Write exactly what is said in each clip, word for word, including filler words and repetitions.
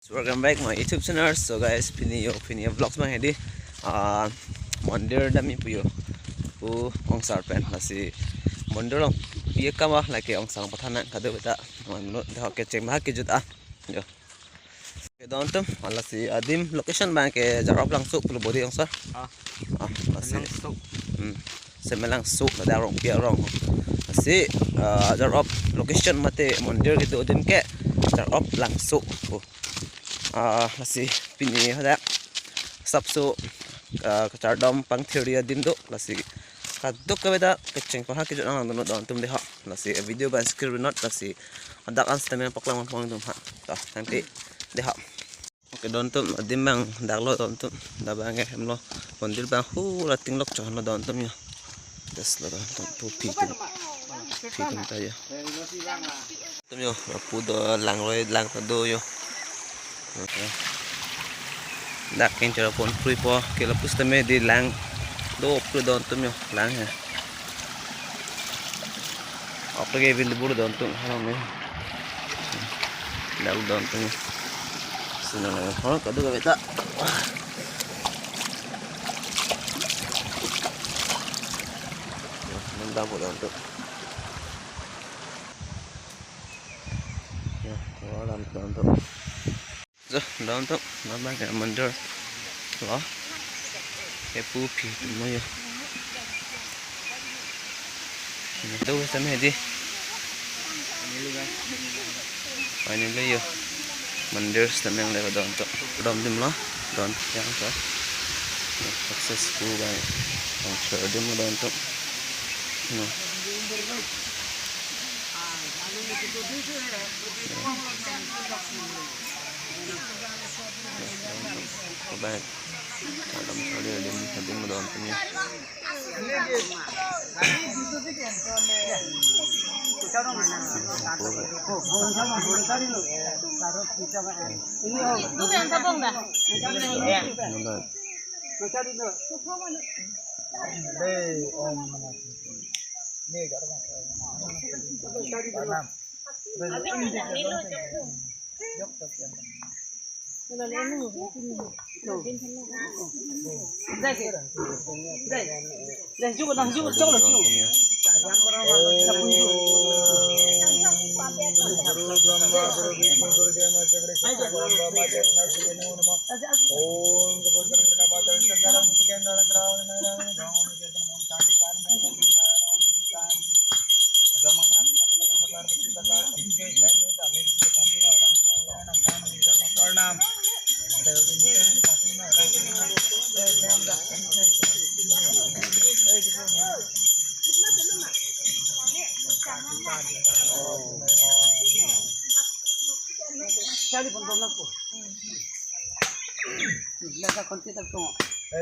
Welcome back my YouTube channel. So guys, pini yo, pini yo vlogs abang hedi. Ah, mondir damji pu yo. Pu ongsar pen lasi mondir along pi akam lake ongsar pathan nang kado beta. Manu dak kecheng bhag kejut ah. Yo. Ke don atum, lasi adim location abang ke Jarop Langso pulo bodi ongsar. Ah. Ah, lasi. Langso. Hmm. Semen Langso, ada rong pia rong. Lasi, ah, Jarop location mate mondir kedo adim ke Jarop Langso. Oh. Ah, lasi pini hadak sapso, ah, kachardom pangthiri adim do, lasi kadokave ta kecheng bhag kejut nang dun don atum dei ho. Lasi video abang skip nang, lasi hadak an sitame paklang pon atum ha. To, tangte dei ho. Okay, don atum, adim abang dak lo don atum. Dak abang ke hem lo. Mondir abang hu lating lok chon lo don atum yo. Tes lo don atum, pu pi atum. Pi atum ta yo. Atum yo, lapu do lang roi lang ta do yo. Dak keng chara pon prui po, ke lapu sitame dei lang do prui don atum yo, lang he. Ok lake available don atum, hano me. Dak don atum. Sino na, hano kadokave ta. Nang dak don atum. Ya, orang don atum. Jo, don atum, mama ke mondir lo. Ke pu pi atum mo yo. Itu sama di. Finally yo. Mondir sitame le don atum. Don adim lo. Don yang ke. Successful bang. Ongsar adim lo don atum. No. Bang. Adam kali ada di samping ada orang punya. Itu yang tabung dah. Nampak. Dei, om. Ini agak rumah. Tanam. Habis dah milu je.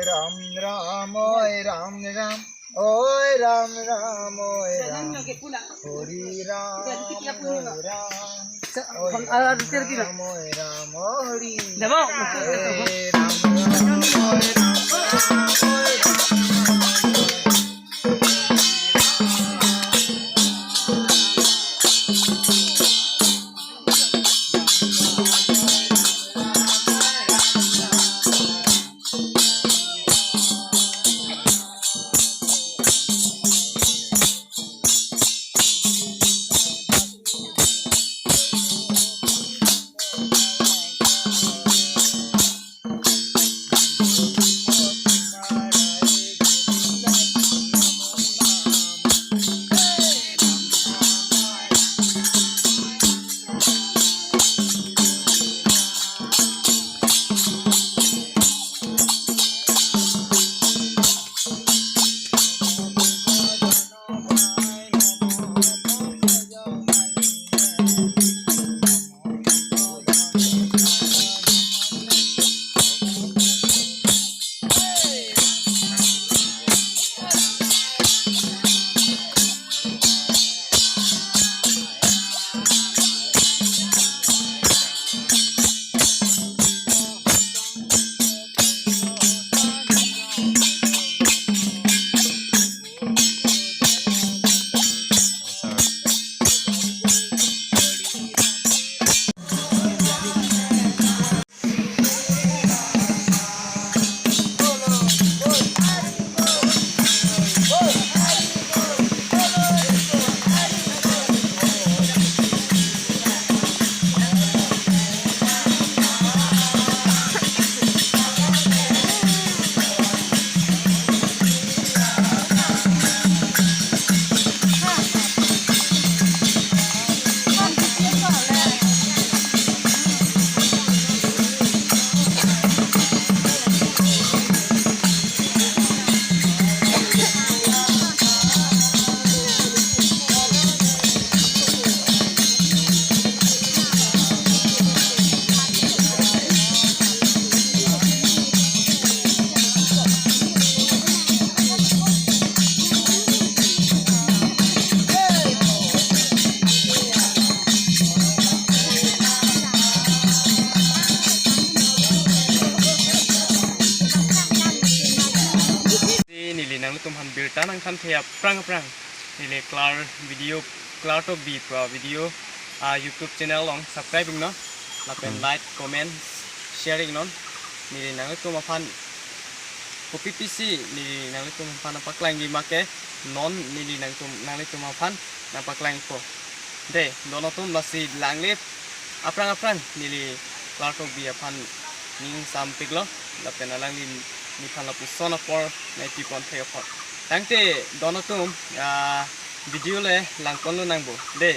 Ram Ram, oi Ram Ram, oi Ram Ram, oi Ram. Hari Ram, Hari Ram, oi Ram Ram, oi Ram, oi Ram Ram, oi Ram. Tum aphan birta nangthan the aphrang aphrang, neli Klar video, Klar Tokbi pu video, ah, YouTube channel along subscribe ingno, lapen Hmm. like, comment, share ingnon. Neli nanglitum aphan kopi pisi neli nanglitum aphan nangpaklangji ma ke, non neli nangtum, nanglitum aphan nangpaklangpo. Dei, don atum, lasi langle aphrang aphrang neli Klar Tokbi aphan ning sampiklo, lapen alangli nephan lapuson apor nangpipon thek apot. Tangte don atum, ah, video le langponlonangpo. Dei,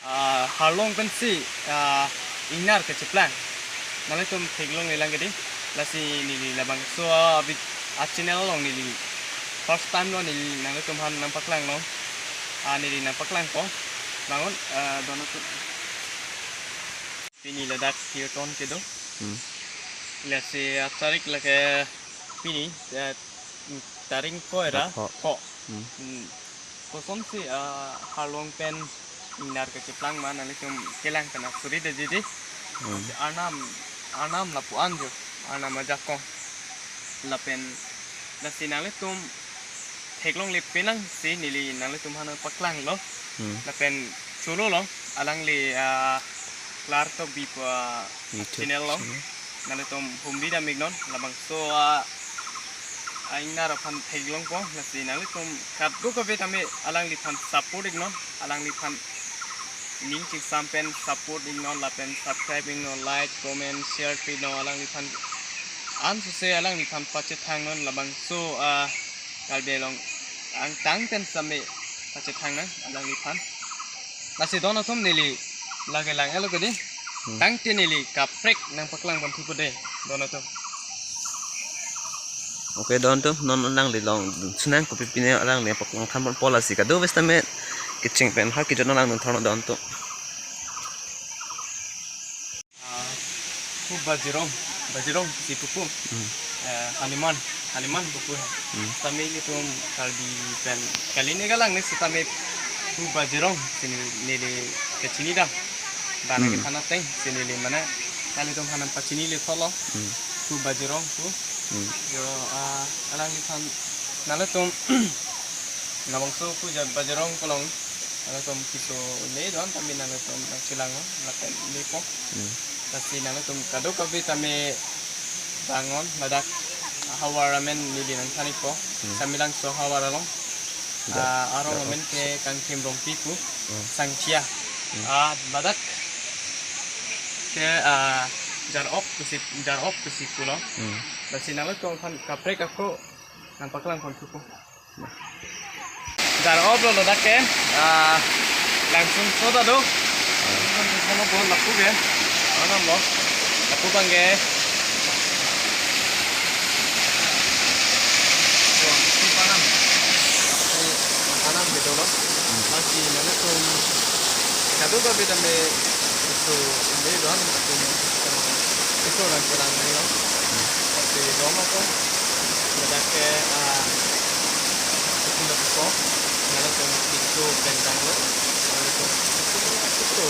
ah, Harlong pensi, ah, ingnar kacheplang. Nanglitum theklonglelang ke dei. Lasi neli labangso a vid-, a channel along neli first time lo neli nanglitum aphan nangpaklanglo. Ah, neli nangpaklangpo. Bangun, ah, don atum. Pini ladak kirtan kedo. Hmm. Lasi atarik lake pini, eh, tarik ko era? Ko. Ko. Hmm. Hmm. Kosonsi, ah, Harlong pen ingnar kacheplang ma nanglitum kelang kana suri de didi. Hmm. Arnam, Arnam lapu-an jo, Arnam ajakong. Lapen lasi nanglitum theklongle penang si neli nanglitum aphan nangpaklanglo. Hmm. Lapen cholo lo, alangli, ah, Klar Tokbi pu, ah, YouTube channel lo. Channel. Nanglitum humri dam iknon, labangso, ah, ah, ingnar aphan theklongpo, lasi nanglitum kadokave tame alangliphan support iknon, alangliphan ning chingsam pen support iknon, lapen subscribe iknon, like, comment, share pinon, alangliphan ansose alangliphan pachethangnon, labangso, ah, Karbi Anglong angtang pen same pachethang nang alangliphan. Lasi don atum, neli lake lang-etlo ke dei. Hmm. Tangte neli kaprek nangpaklang pon thupo dei, don atum. Okay, don atum, non nangli long sunang kopi pine alangli paklang than ponpo, lasi kadokave sitame kecheng pen ha kejut nangdun thorno don atum. Ah, pu Bajirong, Bajirong si pupu. Hmm. Eh, Hanuman, Hanuman pupu. Hmm. Tame ilitum Karbi pen kali ne galang ne sitame pu Bajirong si ne, neli kachini dam. Bana Hmm. kethan ateng si neli mane nanglitum aphan nangpachini le tholo. Hmm. Pu Bajirong pu. Hmm. Jo, ah, alangliphan nanglitum labangso pu ja Bajirong kelong. Nanglitum keso le don tame nanglitum nangchelang lapen lepo. Hmm. Lasi nanglitum kadokave tame bangun ladak havar amen neli nangthan ikpo. Hmm. Samelangso havar along. Da-, ah, arong da-, amen ke Kangthim Rongpi pu. Hmm. Sangchia. Hmm. Ah, ladak ke, ah, Jar-op pusi, Jar-op pusi pulo. Hmm. Lasi nanglitum aphan kaprek ako nangpaklang pon thupo. Jar-op lo ladak ke, ah, langsung so ta do. Langsung so lo bon lapu ke. Arnam lo. Lapu abang ke. Bon, si Arnam. Lapu Arnam kedo lo. Lasi nanglitum kadokave tame keso le don, lapu keso nangchelang lo. Lasi don atum, ladak ke, ah, isi lo ko, nanglitum keso pen tanglo, nanglitum keso, keso,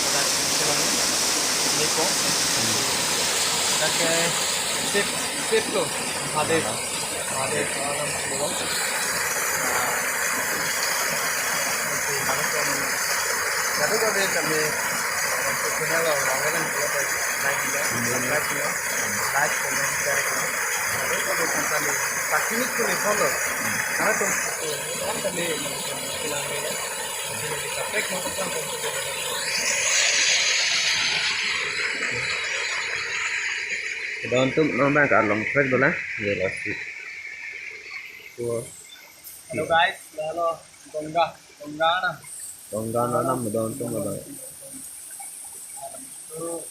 ladak chelang lepo, ladak ke sip, sip lo, Mahadev, Mahadev, Arnam lo. Lasi nanglitum kadokave tame, ah, channel lo, like, like, like, comment, share, like. Kadokave tame pachini kuli follow. Nanglitum, nanglitum, nanglitum, nanglitum. Don atum, non abang ke along trek dolang. Ye, lasi. Hello guys, hello. Ganga, Ganga na. Ganga na, na, don atum, don. So,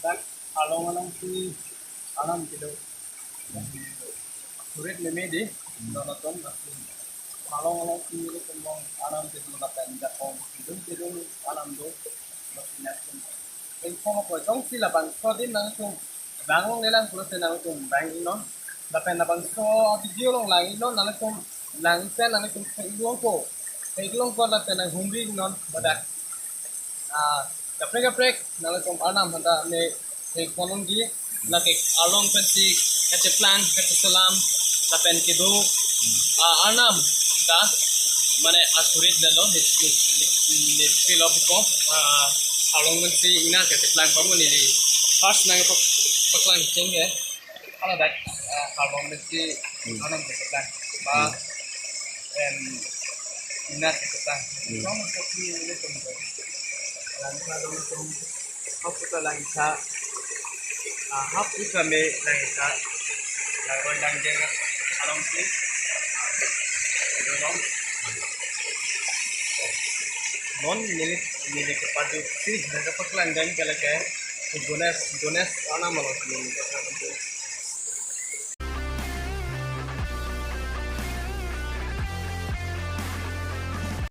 dak along along si Arnam kedo. Surit meme dei, don atum, along along si ilitum along Arnam kedo lapen jakong, kejun kejun Arnam do, lapen jakong. Ingkoi ko jongsi labangso dei nangtum bang longlelang pulote nangtum bang iknon. Lapen labangso video along lang iknon, nangtum lang pen nangtum theklongpo. Theklongpo lapen nanghumri iknon, ladak, ah, kaprek kaprek nanglitum Arnam aphanta me thek ponlongji, lake along pensi kacheplang, kacheselam, lapen kedo, Ah, Arnam ta mane asurit detlo, nit nit nit nit pilop ko, ah, along mensi ingnar keplang pamu neli first nangkepak paklang cheng ke. Hala dak, ah, along mensi Hmm. Arnam kepaklang. Ba Hmm. em ingnar kepaklang. Hmm. Along mensi ini tum. Langsa dong tum. Hap puta langsa. Ah, hap puta me langsa. Langsa langdeng alongsi. Itu dong. Non neli neli kepaduksi nangkepaklang deng kala ke. Gonesh Gonesh Arnam alongsi neli kepaklang.